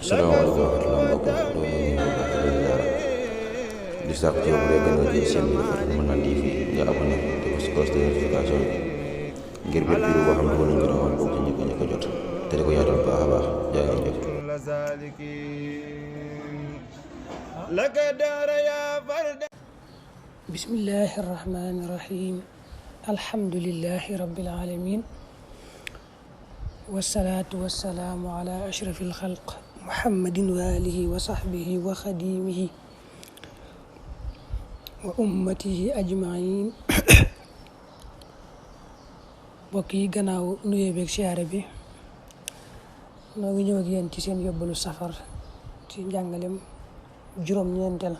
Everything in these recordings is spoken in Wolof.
Assalamualaikum warahmatullahi wabarakatuh. Doo ngi nuyu baax di ziara di sàkku ci yow bu dee gën a ji seen bi dafa Mën TV nga abonné te ko si cloche de notification ngir bépp vidéo boo xam ne wala ñu rawal bokk ci njëkk a jot te di ko yaatal baax a baax jaa ngeen jëf. bismillahi rahmani rahim alhamdulillahi rabbil alamin wasalaatu wasalaamu ala ashrafil xalq muhammadin wa alihi wa sahbihi wa xadimihi wa ummatihi ajmain mbokk yi gannaaw nuyoo beeg siyaare bi noo ngi ñëw ak yéen ci seen yóbbalu safar ci njàngalem juróom-ñeenteel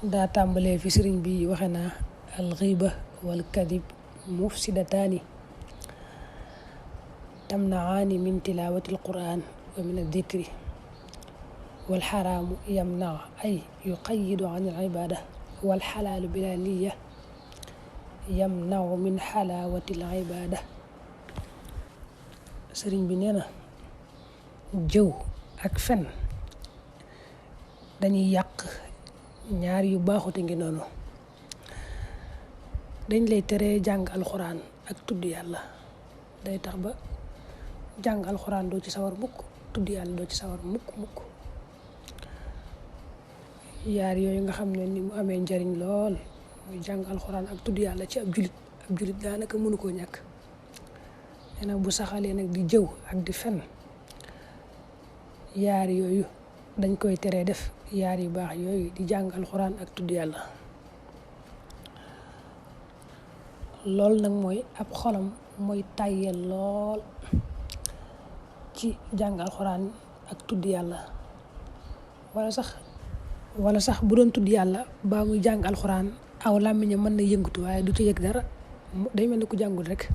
daa tàmbalee fi sëriñ bi waxe naa alxiiba wal kadib mufsidataani tamnaani min tilaawati alquran wa min addikri wal xaraamu yamna ay yuqayidu an alibada wal xalaalu bila niya yamna min xalaawati alibada sëriñ bi nee na jëw ak fen dañuy yàq ñaar yu baaxute ngi noonu dañ lay tere jàng alxuraan ak tudd yàlla day tax ba jàng alxuraan doo ci sawar mukk tudd yàlla doo ci sawar mukk yaar yooyu nga xam ne ni mu amee njariñ lool muy jàng alxuraan ak tudd yàlla ci ab julit daanaka mënu koo ñàkk nee na bu saxalee nag di jëw ak di fen yaar yooyu dañ koy teree def yaar yu baax yooyu di jàng alxuraan ak tudd yàlla loolu nag mooy ab xolam mooy tàyyeel lool ci jàng alxuraan ak tudd yàlla wala sax bu doon tudd yàlla baa muy jàng alxuraan aw làmmiñam mën na yëngatu waaye du ci yëg dara day mel ni ku jàngul rek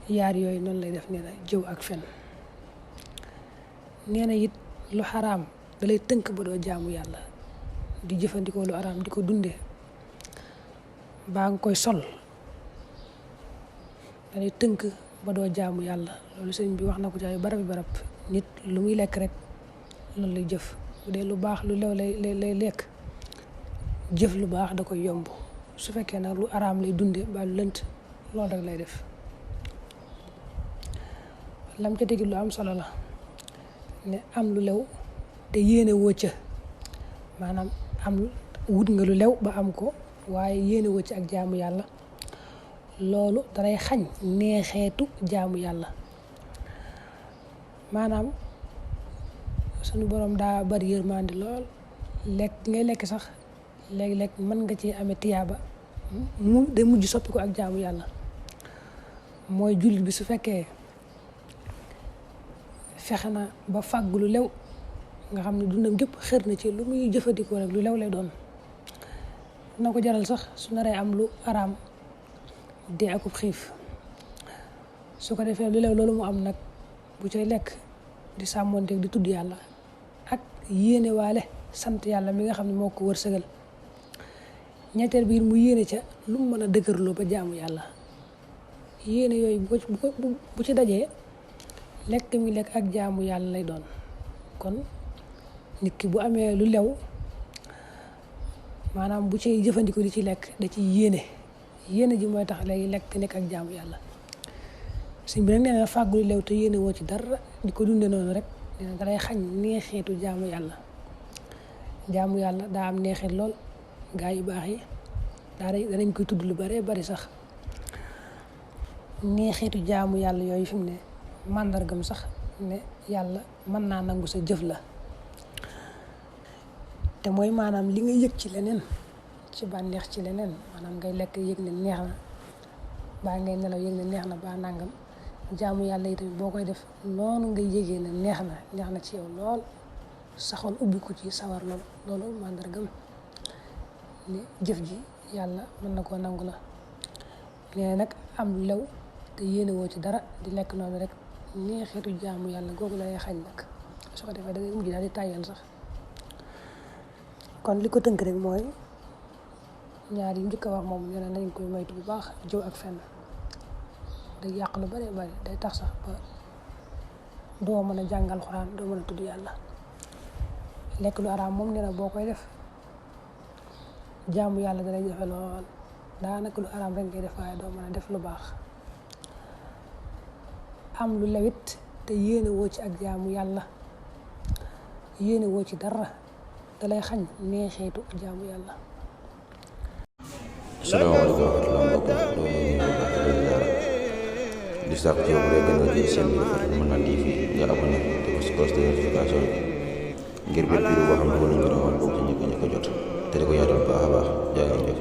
yaar yooyu noonu lay def nee na jëw ak fen nee na it lu xaraam da lay tënk ba doo jaamu yàlla di jëfandikoo lu xaraam di ko dunde baa nga koy sol da lay tënk ba doo jaamu yàlla loolu sëñ bi wax na ko ci ay barab nit lu muy lekk rek loolu lay jëf bu dee lu baax lu lew lay lekk jëf lu baax da koy yomb su fekkee nag lu xaraam lay dunde ba lu lënt loolu rek lay def lam ca tegi lu am solo la ne am lu lew te yéene woo ca maanaam am wut nga lu lew ba am ko waaye yéene woo ca ak jaamu yàlla loolu dalay xañ neexeetu jaamu yàlla maanaam suñu borom daa bari yërmande lool lekk ngay lekk sax léeg-léeg mën nga ci amee tiyaaba mu day mujj soppi ko ak jaamu yàlla mooy jullit bi su fekkee fexe na ba fàggu lu lew nga xam ne dundam gépp xër na ci lu muy jëfandikoo rek lu lew lay doon na ko jaral sax su naree am lu araam dee akub xiif su ko defee lu lew loolu mu am nag bu cay lekk di sàmmoonteeg di tudd yàlla ak yéene waale sant yàlla mi nga xam ne moo ko wërsëgal ñetteel biir mu yéene ca lu mu mën a dëgërloo ba jaamu yàlla yéene yooyu bu ci dajee lekk mi lekk ak jaamu yàlla lay doon kon nit ki bu amee lu lew maanaam bu cay jëfandikoo di ci lekk da ci yéene ji mooy tax léegi lekk nekk ak jaamu yàlla sëñ bi nag nee na fàggu lu lew te yéene woo ci dara di ko dunde noonu rek nee na dalay xañ neexeetu jaamu yàlla daa am neexeet lool gaa yu baax yi danañ koy tudd lu bare bari sax neexeetu jaamu yàlla yooyu fi mu ne màndargam sax ne yàlla mën naa nangu sa jëf la te mooy maanaam li nga yëg ci leneen ci bànneex ci leneen maanaam ngay lekk yëg ne neex na baa ngay nelaw yëg ne neex na baa nangam jaamu yàlla yi tamit boo koy def noonu ngay yëgee ne neex na ci yow lool saxoon ubbi ko ci sawar loolu màndargam ne jëf ji yàlla mën na koo nangu la nee nag am lu lew te yéene woo ci dara di lekk noonu rek neexeetu jaamu yàlla googu lay xañ nag su ko defee da ngay mujj daal di tàyyal sax kon li ko tënk rek mooy ñaar yi njëkk a wax moom nee na nañ koy moytu bu baax jëw ak fen day yàq lu bari bari, day tax sax ba doo mën a jàngal Alxuraan, doo mën a tudd yàlla. lekk lu araam moom nee na boo koy def jaamu yàlla dalay jafe lool, daanaka lu araam rek ngay def waaye doo mën a def lu baax. am lu lewit te yéene woo ci ak jaamu yàlla, yéene woo ci dara, dalay xañ neexeetu jaamu yàlla. asalaamaaleykum wa rahmatulah mbokk di sàkku ci yow bu dee gën a jël seen bi dafa Mën-Naan TV nga abonné te bës cloche de notification ngir bépp vidéo boo xam ne wala ñu rawal bokk ci ñëpp ko jot te di ko yaatal bu baax a baax jaa ngeen jëf.